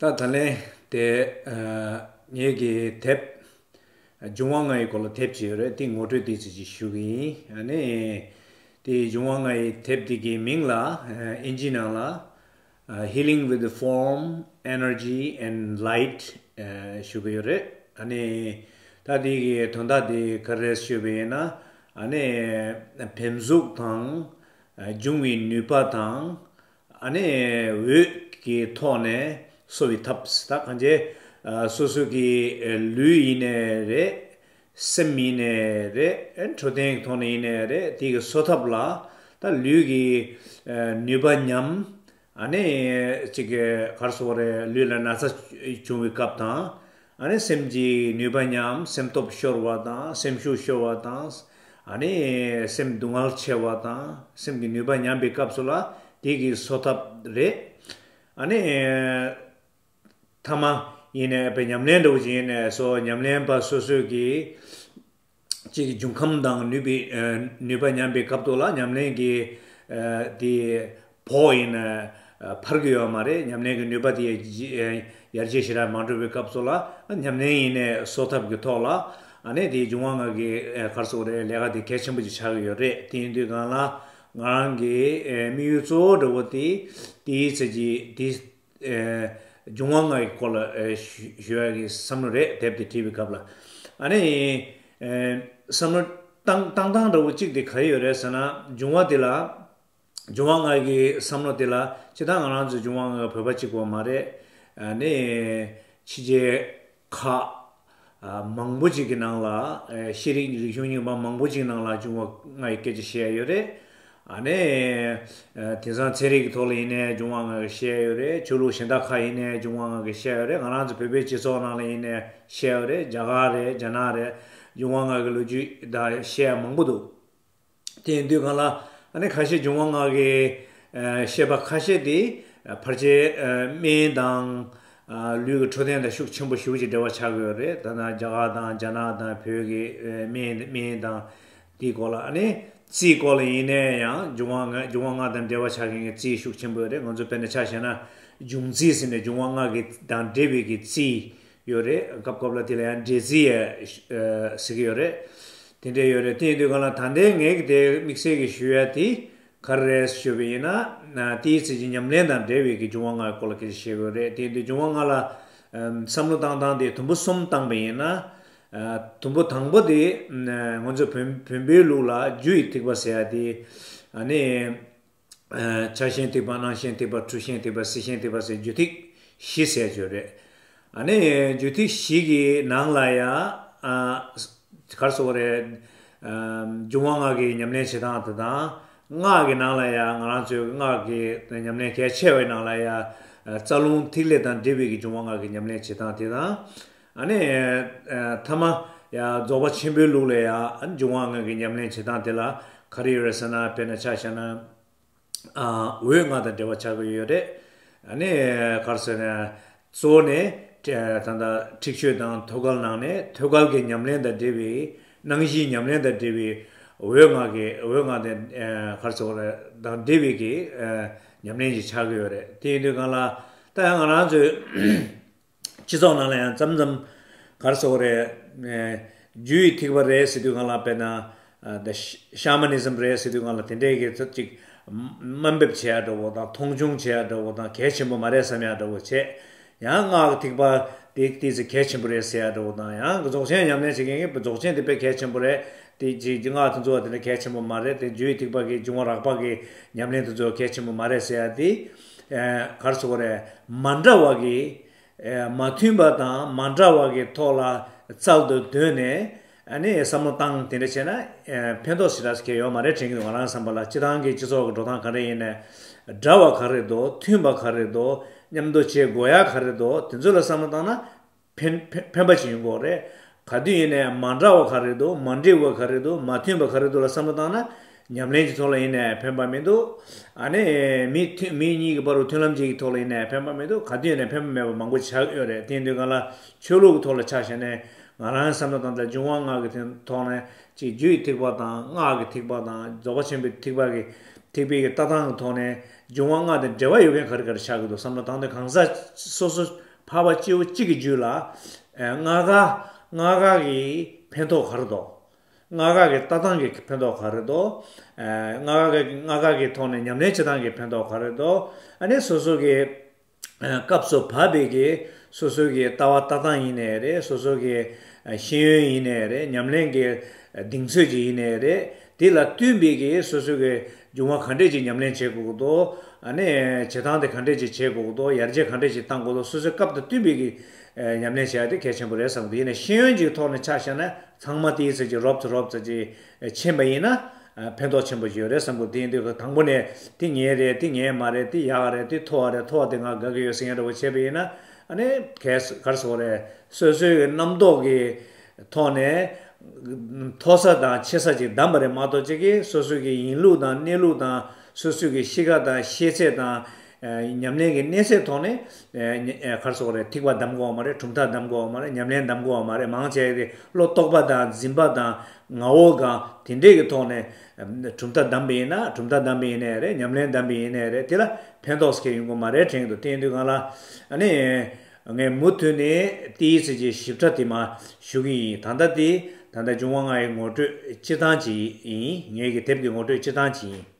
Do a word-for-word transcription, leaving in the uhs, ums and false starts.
ད་ད་ལན་དེ་ངེད་ཀྱི་དེབ་འབྱུང་བ་ལྔ་ཡི་སྐོར་ལ་དེབ་ཅིག་ཡོད་རེད། དེ་ངོ་སྤྲོད་དེ་ཙམ་ཅིག་ཞུ་གི་ཡིན། ཨ་ནི་དེ་འབྱུང་བ་ལྔ་ཡི་དེབ་དེ་གི་མིང་ལ་ཨིན་ཇི་ནང་ལ་Healing with the Form, Energy and Light ཞུ་གི་ཡོད་རེད། ཨ་ནི་ད་དེ་གི་དོན་དག་དེ་ག་རེ་ཞུས་པ་ཡིན་ན། ཨ་ནི་བེམ་གཟུགས་དང་འབྱུང་བའི་ནུས་པ་དང་། ཨ་ནི་འོད་ཀྱི་ཐོག་ནས་གསོ་བའི་ཐབས། ད་གང་ཅི་སོ་སོ་གི་ལུས་ཡིན་ནའི་རེད། སེམས་ཡིན་ནའི་རེད། འཕྲོད་བསྟེན་གྱི་ཐོག་ནས་ཡིན་ནའི་རེད། དེ་གི་གསོ་ཐབས་ལ་ད་ལུས་ཀྱི་ནུས་པ་ཉམས། ཨ་ནི་གཅིག་གི་ག་རེ་ཟེར་དགོས་རེད། ལུས་ལ་ན་ཚ་བྱུང་བའི་སྐབས་དང་། ཨ་ནི་སེམས་ཀྱི་ནུས་པ་ཉམས། སེམས་སྟོབས་ཤོར་བ་དང་། སེམས་ཤུགས་ཤོར་བ་དང་། ཨ་ནི་སེམས་སྡུག་བསྔལ་ཆེ་བ་དང་། སེམས་ཀྱི་ནུས་པ་ཉམས་པའི་སྐབས་སུ་ལ་དེ་གི་གསོ་ཐབས་རེད། ཨ་ནི་ཐ་མ་ཡིན་ནའི་དཔེ་ཉམས་ལེན་འདྲ་བོ་ཅིག་ཡིན་ནའི་སོ། ཉམས་ལེན་པ་སོ་སོས་ཀྱི་གཅིག་གི་འབྱུང་ཁམས་དང་ནུས་པའི་ནུས་པ་ཉམས་པའི་སྐབས་དུ་ལ་ཉམས་ལེན་གྱི་དེ་བོགས་ཡིན་ན་འཕར་གི་ཡོད་མ་རེད། ཉམས་ལེན་གྱི་ནུས་པ་དེ་ཡར་རྒྱས་ཞེ་དྲག་མ་འགྲོ་བའི་སྐབས་སུ་ལ་ཉམས་ལེན་ཡིན་ནའི་གསོ་ཐབས་ཀྱི་ཐོག་ལ། ཨ་ནི་དེ་འབྱུང་བ་ལྔ་གི་ག་རེ་ཟེར་དགོས་རེད། ལས་ཀ་དེ་གལ་ཆེན་པོ་ཅིག་ཆགས་ཀྱི་ཡོད་རེད། དེ་ཡིན་དུས་གང་ལ་ང་རང་གི་དམིགས་ཡུལ་གཙོ་བོ་འདྲ་བོ་དེ་དེའི་ཚེ་གི་དེ་འབྱུང་བ་ལྔ་ཡི་སྐོར་ལ་ཞུ་ཞུ་ཡག་གི་བསམ་བློ་རེད། དེབ་དེ་བྲིས་པའི་སྐབས་ལ། ཨ་ནི་བསམ་བློ་བཏང་བཏང་སྟངས་འདྲ་བོ་གཅིག་དེ་ག་རེ་ཡོད་རེད་ཟེར་ན། འབྱུང་བ་དེ་ལ་འབྱུང་བ་ལྔ་གི་བསམ་བློ་དེ་ལ་སྤྱིར་བཏང་ང་རང་ཚོ་འབྱུང་བ་ལྔ་བོད་པ་གཅིག་པོ་མ་རེད། ཨ་ནི་ཕྱི་རྒྱལ་ཁག་མང་པོ་ཅིག་གི་ནང་ལ་ཤེས་རིག་རིག་གཞུང་རྙིང་པ་མང་པོ་ཅིག་ནང་ལ་འབྱུང་བ་ལྔ་ཡི་སྐད་ཆ་བཤད་ཡོད་རེད། ཨ་ནི་དེང་སང་ཚན་རིག་གི་ཐོག་ལ་ཡིན་ནའི་འབྱུང་བ་ལྔ་བཤད་ཡོད་རེད། ཆོས་ལུགས་གཞན་དག་ཁག་ཡིན་ནའི་འབྱུང་བ་ལྔ་བཤད་ཡོད་རེད། ང་རང་ཚོ་བོད་པའི་སྤྱི་ཚོགས་ནང་ལ་ཡིན་ནའི་བཤད་ཡོད་རེད། རྒྱ་གར་རེད། རྒྱ་ནག་རེད། འབྱུང་བ་ལྔ་གི་ལོ་རྒྱུས་དང་བཤད་ཡ་མང་པོ་འདུག་དེ་ཡིན་དུས་གང་ལ་ཨ་ནི་ཁ་ཤས་འབྱུང་བ་ལྔ་གི་བཤད་པ་ཁ་ཤས་དེ་ཕལ་ཆེར་སྨན་དང་ལུས་ཀྱི་འཕྲོད་བསྟེན་དང་ཤུགས་ཆེན་པོ་ཞེ་པོ་ཅིག་འབྲེལ་བ་ཆགས་ཀྱི་ཡོད་རེད། ད་ལྟ་རྒྱ་གར་དང་རྒྱ་ནག་དང་བོད་ཀྱི་སྨན་སྨན་དང་དེའི་སྐོར་ལ། ཨ་ནི་རྩིས་སྐོར་ལ་ཡིན་ནའི་ཡང་འབྱུང་བ་ལྔ་འབྱུང་བ་ལྔ་དང་འབྲེལ་བ་ཆགས་མཁན་གྱི་རྩིས་ཤུགས་ཆེན་པོ་ཡོད་རེད། ང་ཚོ་དཔེར་ན་ཆ་བཞག་ན་འབྱུང་རྩིས་ཟེར་ནས་འབྱུང་བ་ལྔ་གི་དང་འབྲེལ་བའི་གི་རྩིས་ཡོད་རེད། སྐབས་སྐབས་ལ་དེ་ལ་ཡང་འབྲས་རྩིས་ཡ་ཟེར་གྱི་ཡོད་རེད། དེ་འདྲ་ཡོད་རེད། དེ་ཡིན་དུས་གང་ལ་ད་ལྟའི་ངེད་ཀྱི་དེ་དམིགས་བསལ་གྱི་ཞུ་ཡ་དེ་ག་རེ་རེད་ཞུས་པ་ཡིན་ན། དེའི་ཚེ་གི་ཉམས་ལེན་དང་འབྲེལ་བའི་གི་འབྱུང་བ་ལྔ་སྐོར་ལ་སྐད་ཆ་བཤད་དགོས་རེད། དེ་ཡིན་དུས་འབྱུང་བ་ལྔ་ལ་བསམ་བློ་བཏང་སྟངས་དེ་དུམ་བུ་གསུམ་བཏང་པ་ཡིན་ན། དུམ་བུ་དང་པོ་དེ་ང་ཚོ་བོན་བོན་པོའི་ལུགས་ལ་རྒྱུ་ཡི་ཐིགས་པ་ཟེར་ཡ་དེ། ཨ་ནི། ཆ་ཤས་ཐིགས་པ། སྣང་ཤས་ཐིགས་པ། འཁྲུལ་ཤས་ཐིགས་པ། སྲིད་ཤས་ཐིགས་པ་ཟེར་རྒྱུ་ཐིགས་བཞི་ཟེར་རྒྱུ་རེད། ཨ་ནི་རྒྱུ་ཐིགས་བཞི་གི་ནང་ལ་ཡ་ག་རེ་ཟེར་དགོས་རེད། འབྱུང་བ་ལྔ་གི་ཉམས་ལེན་བྱེད་སྟངས་དེ་དང་། སྔགས་ཀྱི་ནང་ལ་ཡ་ང་རང་ཚོའི་སྔགས་ཀྱི་ཉམས་ལེན་གལ་ཆེ་བའི་ནང་ལ་ཡ་རྩ་རླུང་ཐིག་ལེ་དང་འབྲེལ་བའི་གི་འབྱུང་བ་ལྔ་གི་ཉམས་ལེན་བྱེད་སྟངས་དེ་དང་། ཨ་ནི་ཐ་མ་ཡ་རྫོགས་པ་ཆེན་པོའི་ལུགས་ལ་ཡ་འབྱུང་བ་ལྔ་གི་ཉམས་ལེན་བྱེད་སྟངས་དེ་ལ་ག་རེ་ཡོད་རེད་ཟེར་ན། དཔེར་ན་ཆ་བཞག་ན། འོད་ལྔ་དང་འབྲེལ་བ་ཆགས་ཀྱི་ཡོད་རེད། ཨ་ནི་ག་རེ་ཟེར་ན། གཙོ་བོ་ནི་ད་ལྟ་འཁྲིག་སྤྱོད་དང་ཐོད་རྒལ་ནང་ནས་ཐོད་རྒལ་གྱི་ཉམས་ལེན་དང་འབྲེལ་བའི། སྣང་བཞིའི་ཉམས་ལེན་དང་འབྲེལ་བའི་འོད་ལྔ་གི་འོད་ལྔ་དེ་ག་རེ་ཟེར་དགོས་རེད། དང་འབྲེལ་བའི་གི་ཉམས་ལེན་ཞིག་ཆགས་ཀྱི་ཡོད་རེད། དེ་ཡིན་དུས་གང་ལ་ད་ཡང་ང་རང་ཚོའི་སྤྱི་ཚོགས་ནང་ལ་ཡང་མཚམས་མཚམས་ག་རེ་ཟེར་དགོས་རེད། རྒྱུ་ཡི་ཐིགས་པ་རེད་ཟེར་དུས་གང་ལ་དཔེར་ན། ད་ཤ་མ་ནི་ཛམ་རེད་ཟེར་དུས་གང་ལ་དེ་འདྲའི་གི་ཚོད་ཅིག་དམའ་འབེབས་བྱེད་ཡ་འདྲ་བོ་དང་། མཐོང་ཆུང་བྱེད་ཡ་འདྲ་བོ་དང་། གལ་ཆེན་པོ་མ་རེད་བསམ་ཡ་འདྲ་བོ་བྱས། ཡང་སྔགས་ཀྱི་ཐིགས་པ་དེ་དེ་ཚོ་གལ་ཆེན་པོ་རེད་ཟེར་ཡ་འདྲ་བོ་དང་། ཡང་རྫོགས་ཆེན་ཉམས་ལེན་བྱེད་མཁན་གྱིས་རྫོགས་ཆེན་དེ་དཔེ་གལ་ཆེན་པོ་རེད། དེ་ཅིག་སྔགས་དེ་ཚོ་བ་དེ་འདྲ་གལ་ཆེན་པོ་མ་རེད། དེ་རྒྱུ་ཡི་ཐིགས་པ་གི་འབྱུང་བ་རགས་པ་གི་ཉམས་ལེན་དེ་ཚོ་གལ་ཆེན་པོ་མ་རེད་ཟེར་ཡ་དེ་ག་རེ་ཟེར་དགོས་རེད། མ་འདྲ་བ་གི་མ་མཐུན་པ་དང་མ་འདྲ་བ་གི་ཐོག་ལ་རྩལ་དུ་བཏོན་ནས། ཨ་ནི་བསམ་བློ་བཏང་དེ་འདྲ་བྱས་ན་ཕན་ཐོགས་ཞེ་དྲག་གང་ཡང་ཡོད་མ་རེད་དྲན་གྱི་འདུག་ང་རང་བསམ་པ་ལ་སྤྱིར་བཏང་གི་སྤྱི་ཚོགས་ཀྱི་འགྲོ་སྟངས་ག་རེ་ཡིན་ནའི། འདྲ་བ་ག་རེ་འདུག་མཐུན་པ་ག་རེ་འདུག་མཉམ་དུ་བྱེད་དགོས་ཡ་ག་རེ་འདུག་དེ་ཚོ་ལ་བསམ་བློ་བཏང་ན། ཕན་ཕན་ཕན་པ་ཅིག་ཡོང་གི་ཡོད་རེད། ག་དུས་ཡིན་ནའི་མ་འདྲ་བ་ག་རེ་འདུག་མ་འགྲིག་པ་ག་རེ་འདུག་མ་མཐུན་པ་ག་རེ་འདུག་ལ་བསམ་བློ་བཏང་ན། ཉམས་ལེན་གྱི་ཐོག་ལ་ཡིན་ནའི་ཕན་པ་མི་འདུག་ཨ་ནི་མི་མཐུན་མི་གཉིས་ཀྱི་བར་དུ་མཐུན་ལམ་ཅིག་གི་ཐོག་ལ་ཡིན་ནའི་ཕན་པ་མི་འདུག་ག་དུས་ཡིན་ནའི་ཕན་པ་མེད་པ་མང་པོ་ཆགས་ཡོད་རེད། དེ་ཡིན་དུས་གང་ལ་ཆོས་ལུགས་ཀྱི་ཐོག་ལ་ཆ་བཞག་ནས་ང་རང་བསམ་བློ་བཏང་སྟེ་འབྱུང་བ་ལྔ་གི་ཐོག་ནས་ཅིག་རྒྱུ་ཡི་ཐིགས་པ་དང་སྔགས་ཀྱི་ཐིགས་པ་དང་རྫོགས་པ་ཆེན་པོའི་ཐིགས་པ་གི་ཐིགས་པའི་གི་ལྟ་སྟངས་ཀྱི་ཐོག་ནས་འབྱུང་བ་ལྔ་དང་འབྲེལ་བ་ཡོད་མཁན་ག་རེ་ག་རེ་ཆགས་ཀྱི་འདུག་བསམ་བློ་བཏང་སྟེ་གང་ཟག་སོ་སོ། འཕགས་པ་སྐྱེ་བོ་གཅིག་གི་རྒྱུད་ལ་ཨ་ལྔ་ཀ་ལྔ་ཀ་གི་ཕན་ཐོགས་ག་རེ་འདུག་ལྔ་ཀ་གི་ལྟ་སྟངས་ཀྱི་ཕན་ཐོགས་ག་རེ་འདུག་ཨ་ལྔ་ཀ་གི་ལྔ་ཀ་གི་ཐོག་ནས་ཉམས་ལེན་བྱེད་སྟངས་ཀྱི་ཕན་ཐོགས་ག་རེ་འདུག་ཨ་ནི་སོ་སོ་གི་སྐབས་སུ་བབས་པའི་གི་སོ་སོའི་གི་ལྟ་བ་ལྟ་སྟངས་ཡིན་ནའི་རེད། སོ་སོའི་གི་ཤེས་ཡོན་ཡིན་ནའི་རེད། ཉམས་ལེན་གི་གདེང་ཚོད་ཅིག་ཡིན་ནའི་རེད། དེ་ལ་བསྟུན་པའི་གི་སོ་སོའི་གི་སྦྱོང་བ་ག་འདྲས་ཅིག་ཉམས་ལེན་བྱེད་དགོས་ཀྱི་འདུག་ཨ་ནི་བྱེད་སྟངས་དེ་ག་འདྲས་ཅིག་བྱེད་དགོས་ཀྱི་འདུག་ཡར་རྒྱས་ག་འདྲས་ཅིག་གཏང་དགོས་འདུག་སོ་སོའི་སྐབས་དང་བསྟུན་པའི་གི་ཉམས་ལེན་བྱེད་ཡ་དེ་གལ་ཆེན་པོ་རེད་བསམ་གི། ཡིན་ནའི་ཤེས་ཡོན་གྱི་ཐོག་ནས་ཆ་བཞག་ན་ཚང་མ་དེའི་ཚོད་ཀྱི་རོབ་ཙམ་རོབ་ཙམ་ཅིག་ཕྱིན་པ་ཡིན་ན། ཕན་ཐོགས་ཆེན་པོ་ཞིག་ཡོད་རེད་བསམ་གི། དེ་ཡིན་དུས་དང་པོ་ནས་དེ་ངའི་རེད། དེ་ངའི་མ་རེད། དེ་ཡག་རེད། དེ་མཐོ་བ་རེད། མཐོ་བ་དེ་ང་དགའ་གི་ཡོད་ཟེར་མཁན་འདྲ་བོ་བྱས་པ་ཡིན་ན། ཨ་ནི་གས་གར་སོགས་རེད། སོ་སོའི་རྣམ་རྟོག་གི་ཐོག་ནས་མཐོ་ས་དང་ཆེ་ས་ཅིག་བདམས་པ་རེད་མ་གཏོགས། ཅིག་གིས་སོ་སོའི་གི་ཡིན་ལུགས་དང་གནས་ལུགས་དང་སོ་སོའི་གི་གཤིས་ཀ་དང་ཤེས་ཚད་དང་ཉམས་ལེན་གྱི་གནས་ཚད་ཐོག་ནས་གར་སོགས་རེད། ཐིགས་པ་བདམས་དགོས་བ་མ་རེད། གྲུབ་མཐའ་བདམས་དགོས་བ་མ་རེད། ཉམས་ལེན་བདམས་དགོས་བ་མ་རེད། མང་ཆེ་གི་བློ་རྟོག་པ་དང་འཛིན་པ་དང་ངག་འོག་གང་དེ་འདྲས་ཀྱི་ཐོག་ནས་གྲུབ་མཐའ་བདམས་པ་ཡིན་ན། གྲུབ་མཐའ་བདམས་པ་ཡིན་ནའི་རེད། ཉམས་ལེན་བདམས་པ་ཡིན་ནའི་རེད། དེ་ལ་ཕན་ཐོགས་སྐྱེ་ཡོང་གི་མ་རེད་དྲན་གྱི་འདུག་དེ་ཡིན་དུས་གང་ལ་ཨ་ནི་ངས་མུ་མཐུད་ནས་དེའི་ཚེ་གྱི་ཞིབ་ཕྲ་དེ་མ་ཞུ་གི་ཡིན། ད་ལྟ་དེ་ད་ལྟ་འབྱུང་བ་ལྔ་ཡི་ངོ་སྤྲོད་སྤྱི་བཏང་ཅིག་ཡིན། ངེད་ཀྱི་དེབ་ཀྱི་ངོ་སྤྲོད་སྤྱི་བཏང་ཅིག་ཡིན།